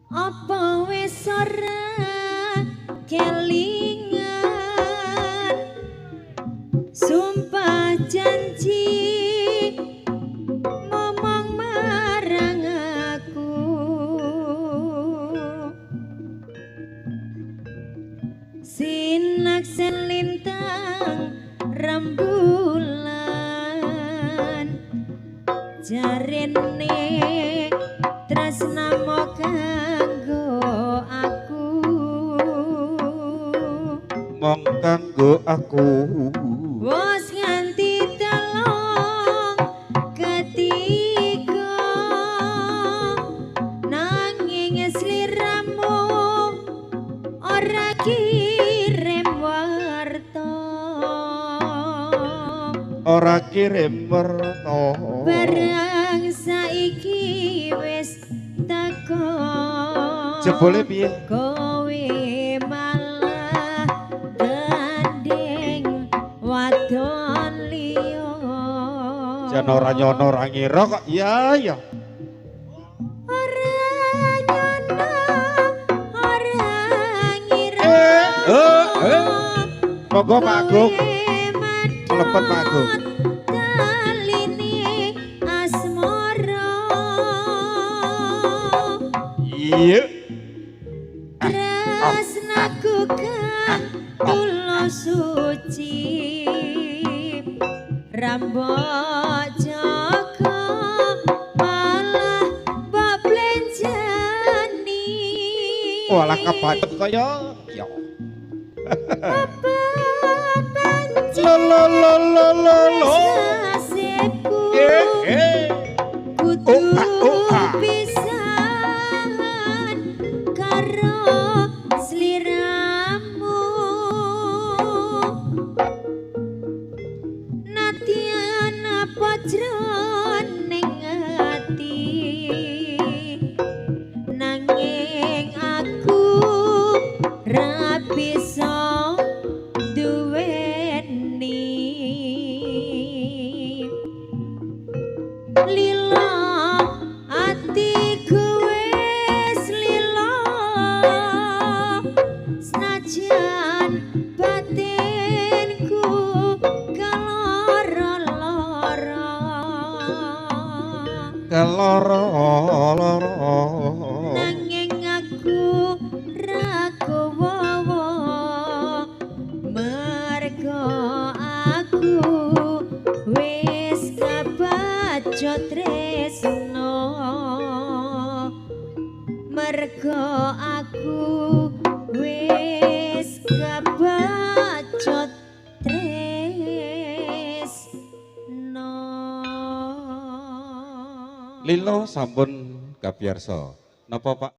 Apa wis ora kelingan sumpah janji ngomong marang aku, sinak selintang rembulan jarene tresnamu kanggo aku, mong kanggo aku. Wis nganti telung ketiga nanging sliramu ora kirim warta, ora kirim warta. Barang saiki wis teko jebule piye kowe malah gandeng wadon liya. Jan ora nyono ora ngira kok. Ya ya. Ora nyono ora ngira. Monggo Pak Agung. Mlebet Pak Agung. Taline asmara. Iya. Tresnaku kang tulus suci rambut jaga malah mbok blenjani. Walah kebacut kaya ya. Apa pancen Lo lo lo lo lo lo. nasibku kudu Oh, ah, oh, ah. pisahan karo sliramu. Nadyan apa jroning ati nanging aku ra bisa duweni. Lila atiku wis lila senajan batinku keloro-loro. Keloro-loro. Nanging aku ra kowowo mergo aku wis kebacut tresno, mergo aku wis kebacut tresno. Lilo sampun kapiyarsa. Napa Pak?